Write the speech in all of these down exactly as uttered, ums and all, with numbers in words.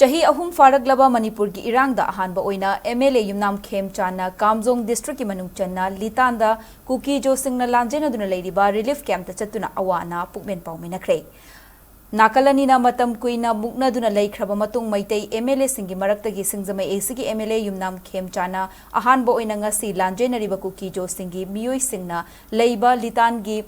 ꯆꯍꯤ ꯑꯍꯨꯝ ꯐꯥꯔꯛꯂꯕ ꯃꯅꯤꯄꯨꯔꯒꯤ ꯏꯔꯥꯡꯗ ꯑꯍꯥꯟꯕ ꯑꯣꯏꯅ MLA ꯌꯨꯝꯅꯥꯝ ꯈꯦꯝꯆꯥꯟꯅ ꯀꯥꯝꯖꯣꯡ district ꯀꯤ ꯃꯅꯨꯡ ꯆꯟꯅ ꯂꯤꯇꯥꯟꯗ ꯀꯨꯀꯤꯖꯣꯁꯤꯡꯅ ꯂꯥꯟꯖꯦꯟꯅꯗꯨꯅ ꯂꯩꯔꯤꯕ relief camp ꯇ ꯆꯠꯇꯨꯅ ꯑꯋꯥ ꯑꯅꯥ ꯄꯨꯛꯃꯦꯟ ꯄꯥꯎꯃꯤꯟꯅꯈ꯭ꯔꯦ꯫ ꯅꯥꯀꯜ ꯑꯅꯤꯅ ꯃꯇꯝ ꯀꯨꯏꯅ ꯃꯨꯛꯅꯗꯨꯅ ꯂꯩꯈ꯭ꯔꯕ ꯃꯇꯨꯡ ꯃꯩꯇꯩ MLA ꯁꯤꯡꯒꯤ ꯃꯔꯛꯇꯒꯤ ꯁꯤꯡꯖꯃꯩ AC ꯒꯤ MLA ꯌꯨꯝꯅꯥꯝ ꯈꯦꯝꯆꯥꯟꯅ ꯑꯍꯥꯟꯕ ꯑꯣꯏꯅ ꯉꯁꯤ ꯂꯥꯟꯖꯦꯟꯅꯔꯤꯕ ꯀꯨꯀꯤꯖꯣꯁꯤꯡꯒꯤ ꯃꯤꯑꯣꯏꯁꯤꯡꯅ ꯂꯩꯕ ꯂꯤꯇꯥꯟꯒꯤ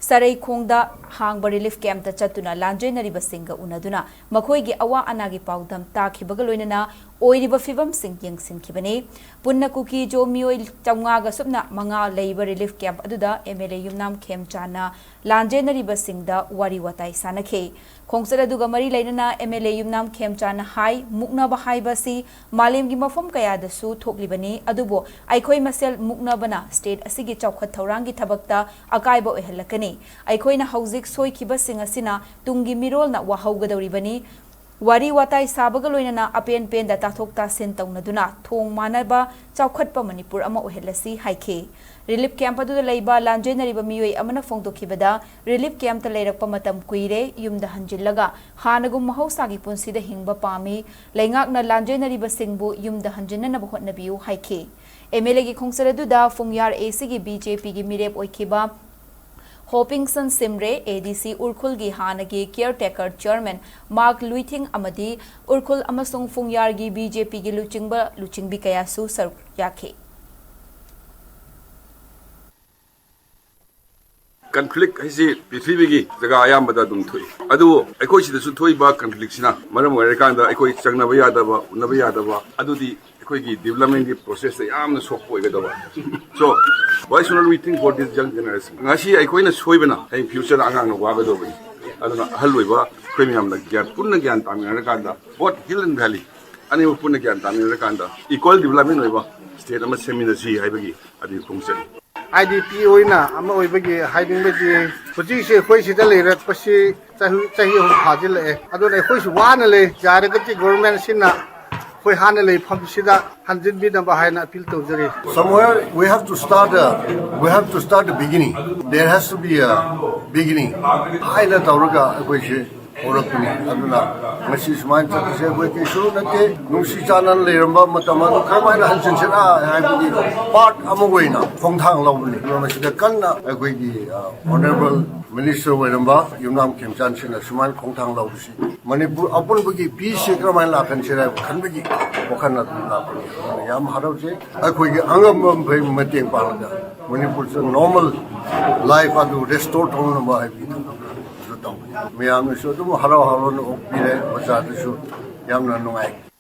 ꯁꯔꯩꯈꯣꯡꯗ ꯍꯥꯡꯕ relief camp ꯇ ꯆꯠꯇꯨꯅ ꯂꯥꯟꯖꯦꯟꯅꯔꯤꯕꯁꯤꯡꯒ ꯎꯅꯗꯨꯅ ꯃꯈꯣꯏꯒꯤ ꯑꯋꯥ ꯑꯅꯥꯒꯤ ꯄꯥꯎꯗꯝ ꯇꯥꯈꯤꯕꯒ ꯂꯣꯏꯅꯅ ꯑꯣꯏꯔꯤꯕ ꯐꯤꯕꯝꯁꯤꯡ ꯌꯦꯡꯁꯤꯟꯈꯤꯕꯅꯤ꯫ ꯄꯨꯟꯅ ꯀꯨꯀꯤꯖꯣ ꯃꯤꯑꯣꯏ ꯆꯥꯝꯃꯉꯥꯒ ꯁꯨꯞꯅ ꯃꯉꯥ ꯂꯩꯕ relief camp ꯑꯗꯨꯗ MLA ꯌꯨꯝꯅꯥꯝ ꯈꯦꯝꯆꯥꯟꯅ ꯂꯥꯟꯖꯦꯟꯅꯔꯤꯕꯁꯤꯡꯗ ꯋꯥꯔꯤ ꯋꯥꯇꯥꯏ ꯁꯥꯟꯅꯈꯤ꯫ ꯈꯣꯡꯆꯠ ꯑꯗꯨꯒ ꯃꯔꯤ ꯂꯩꯅꯅ MLA ꯌꯨꯝꯅꯥꯝ ꯈꯦꯝꯆꯥꯟꯅ ꯍꯥꯏ, ꯃꯨꯛꯅꯕ ꯍꯥꯏꯕꯁꯤ ꯃꯥꯂꯦꯝꯒꯤ ꯃꯐꯝ ꯀꯌꯥꯗꯁꯨ ꯊꯣꯛꯂꯤꯕꯅꯤ, ꯑꯗꯨꯕꯨ ꯑꯩꯈꯣꯏ ꯃꯁꯦꯜ ꯃꯨꯛꯅꯕꯅ state ꯑꯁꯤꯒꯤ ꯆꯥꯎꯈꯠ ꯊꯧꯔꯥꯡꯒꯤ ꯊꯕꯛꯇ ꯑꯀꯥꯏꯕ ꯑꯣꯏꯍꯜꯂꯛꯀꯅꯤ꯫ ꯑꯩꯈꯣꯏꯅ ꯍꯧꯖꯤꯛ ꯁꯣꯏꯈꯤꯕꯁꯤꯡ ꯑꯁꯤꯅ ꯇꯨꯡꯒꯤ ꯃꯤꯔꯣꯜꯅ ꯋꯥꯍꯧꯒꯗꯧꯔꯤꯕꯅꯤ꯫ ꯋꯥꯔꯤ ꯋꯥꯇꯥꯏ ꯁꯥꯕꯒ ꯂꯣꯏꯅꯅ ꯑꯄꯦꯟ ꯄꯦꯟꯗ ꯇꯥꯊꯣꯛ ꯇꯥꯁꯤꯟ ꯇꯧꯅꯗꯨꯅ ꯊꯣꯡ ꯃꯥꯟꯅꯕ ꯆꯥꯎꯈꯠꯄ ꯃꯅꯤꯄꯨꯔ ꯑꯃ ꯑꯣꯏꯍꯜꯂꯁꯤ ꯍꯥꯏꯈꯤ꯫ Relief camp ꯑꯗꯨꯗ ꯂꯩꯕ ꯂꯥꯟꯖꯦꯟꯅꯔꯤꯕ ꯃꯤꯑꯣꯏ ꯑꯃꯅ ꯐꯣꯡꯗꯣꯛꯈꯤꯕꯗ, relief camp ꯇ ꯂꯩꯔꯛꯄ ꯃꯇꯝ ꯀꯨꯏꯔꯦ, ꯌꯨꯝꯗ ꯍꯟꯖꯤꯜꯂꯒ ꯍꯥꯟꯅꯒꯨꯝ ꯃꯍꯧꯁꯥꯒꯤ ꯄꯨꯟꯁꯤꯗ ꯍꯤꯡꯕ ꯄꯥꯝꯃꯤ, ꯂꯩꯉꯥꯛꯅ ꯂꯥꯟꯖꯦꯟꯅꯔꯤꯕꯁꯤꯡꯕꯨ ꯌꯨꯝꯗ ꯍꯟꯖꯤꯟꯅꯅꯕ ꯍꯣꯠꯅꯕꯤꯌꯨ ꯍꯥꯏꯈꯤ꯫ MLA ꯒꯤ ꯈꯣꯡꯆꯠ ꯑꯗꯨꯗ ꯐꯨꯡꯌꯥꯔ AC ꯒꯤ BJP ꯒꯤ ꯃꯤꯔꯦꯞ ꯑꯣꯏꯈꯤꯕ ꯍꯣꯄꯤꯡꯁꯟ ꯁꯤꯝꯔꯦ, ADC ꯎꯔꯈꯨꯜꯒꯤ ꯍꯥꯟꯅꯒꯤ caretaker chairman ꯃꯥꯔꯛ ꯂꯨꯏꯊꯤꯡ ꯑꯃꯗꯤ ꯎꯔꯈꯨꯜ ꯑꯃꯁꯨꯡ ꯐꯨꯡꯌꯥꯔꯒꯤ BJP ꯒꯤ ꯂꯨꯆꯤꯡꯕ ꯂꯨꯆꯤꯡꯕꯤ ꯀꯌꯥꯁꯨ ꯁꯔꯨꯛ ꯌꯥꯈꯤ꯫ Conflict ꯍꯥꯏꯁꯤ ꯄ꯭ꯔꯤꯊꯤꯕꯤꯒꯤ ꯖꯒꯥ ꯑꯌꯥꯝꯕꯗ ꯑꯗꯨꯝ ꯊꯣꯛꯏ꯫ ꯑꯗꯨꯕꯨ ꯑꯩꯈꯣꯏ ꯁꯤꯗꯁꯨ ꯊꯣꯛꯏꯕ conflict ꯁꯤꯅ ꯃꯔꯝ ꯑꯣꯏꯔꯀꯥꯟꯗ ꯑꯩꯈꯣꯏ ꯆꯪꯅꯕ ꯌꯥꯗꯕ, ꯎꯅꯕ ꯌꯥꯗꯕ, ꯑꯗꯨꯗꯤ ꯑꯩꯈꯣꯏꯒꯤ development ꯀꯤ process ꯇ ꯌꯥꯝꯅ ꯁꯣꯛꯄ ꯑꯣꯏꯒꯗꯕ꯫ So, why should not we think for this young generation? ꯉꯁꯤ ꯑꯩꯈꯣꯏꯅ ꯁꯣꯏꯕꯅ ꯍꯌꯦꯡ future ꯗ ꯑꯉꯥꯡꯅ ꯋꯥꯒꯗꯧꯕꯅꯤ꯫ ꯑꯗꯨꯅ ꯑꯍꯜ ꯑꯣꯏꯕ ꯑꯩꯈꯣꯏ ꯃꯌꯥꯝꯅ ꯒ꯭ꯌꯥꯟ, ꯄꯨꯟꯅ ꯒ꯭ꯌꯥꯟ ꯇꯥꯃꯤꯟꯅꯔꯀꯥꯟꯗ, both hill and valley ꯑꯅꯤꯃꯛ ꯄꯨꯟꯅ ꯒ꯭ꯌꯥꯟ ꯇꯥꯃꯤꯟꯅꯔꯀꯥꯟꯗ equal development ꯑꯣꯏꯕ state ꯑꯃ ꯁꯦꯝꯃꯤꯟꯅꯁꯤ ꯍꯥꯏꯕꯒꯤ ꯑꯗꯨꯒꯤ ꯈꯣꯡꯆꯠꯅꯤ꯫ IDP ꯑꯣꯏꯅ ꯑꯃ ꯑꯣꯏꯕꯒꯤ ꯍꯥꯏꯅꯤꯡꯕꯗꯤ, ꯍꯧꯖꯤꯛꯁꯦ ꯑꯩꯈꯣꯏ ꯁꯤꯗ ꯂꯩꯔꯛꯄꯁꯤ ꯆꯍꯤ ꯆꯍꯤ ꯑꯍꯨꯝ ꯐꯥꯖꯤꯜꯂꯛꯑꯦ꯫ ꯑꯗꯨꯅ ꯑꯩꯈꯣꯏꯁꯨ ꯋꯥꯅ ꯂꯩ꯫ ꯌꯥꯔꯒꯗꯤ government ꯁꯤꯅ ꯑꯩꯈꯣꯏ ꯍꯥꯟꯅ ꯂꯩꯐꯝꯁꯤꯗ ꯍꯟꯖꯤꯟꯕꯤꯅꯕ ꯍꯥꯏꯅ appeal ꯇꯧꯖꯔꯤ꯫ Somewhere we have to start a, we have to start a beginning. There has to be a beginning. ꯍꯥꯏꯅ ꯇꯧꯔꯒ ꯑꯩꯈꯣꯏꯁꯦ ꯍꯧꯔꯛꯄꯅꯤ꯫ ꯑꯗꯨꯅ ꯉꯁꯤ ꯁꯨꯃꯥꯏꯅ ꯆꯠꯄꯁꯦ ꯑꯩꯈꯣꯏ ꯀꯩꯁꯨ ꯅꯠꯇꯦ꯫ ꯅꯨꯡꯁꯤ ꯆꯥꯟꯅꯅ ꯂꯩꯔꯝꯕ ꯃꯇꯝ ꯑꯗꯨ ꯀꯔꯝꯍꯥꯏꯅ ꯍꯟꯖꯤꯟꯁꯤꯔꯥ ꯍꯥꯏꯕꯒꯤ ꯄꯥꯔꯠ ꯑꯃ ꯑꯣꯏꯅ ꯈꯣꯡꯊꯥꯡ ꯂꯧꯕꯅꯤ꯫ ꯑꯗꯨꯅ ꯃꯁꯤꯗ ꯀꯟꯅ ꯑꯩꯈꯣꯏꯒꯤ ꯑꯣꯅꯔꯦꯕꯜ ꯃꯤꯅꯤꯁꯇꯔ ꯑꯣꯏꯔꯝꯕ ꯌꯨꯝꯅꯥꯝ ꯈꯦꯝꯆꯥꯟ ꯁꯤꯡꯅ ꯁꯨꯃꯥꯏꯅ ꯈꯣꯡꯊꯥꯡ ꯂꯧꯕꯁꯤ ꯃꯅꯤꯄꯨꯔ ꯑꯄꯨꯟꯕꯒꯤ ꯄꯤꯁꯁꯤ ꯀꯔꯝꯍꯥꯏꯅ ꯂꯥꯛꯍꯟꯁꯤꯔꯥ ꯍꯥꯏꯕ ꯈꯟꯕꯒꯤ ꯋꯥꯈꯜ ꯑꯗꯨ ꯂꯥꯛꯄꯅꯤ꯫ ꯑꯗꯨꯅ ꯌꯥꯝ ꯍꯔꯥꯎꯖꯩ꯫ ꯑꯩꯈꯣꯏꯒꯤ ꯑꯉꯝꯕ ꯃꯈꯩ ꯃꯇꯦꯡ ꯄꯥꯡꯂꯒ ꯃꯅꯤꯄꯨꯔꯁꯨ ꯅꯣꯔꯃꯦꯜ ꯂꯥꯏꯐ ꯑꯗꯨ ꯔꯦꯁꯇꯣꯔ ꯇꯧꯅꯕ ꯍꯥꯏꯕꯒꯤ ꯊꯕꯛ ꯑꯗꯨ ꯇꯧꯕꯅꯤ꯫ ꯃꯌꯥꯝꯅꯁꯨ ꯑꯗꯨꯝ ꯍꯔꯥꯎ ꯍꯔꯥꯎꯅ ꯑꯣꯛꯄꯤꯔꯦ꯫ ꯑꯣꯖꯥꯗꯁꯨ ꯌꯥꯝꯅ ꯅꯨꯡꯉꯥꯏ꯫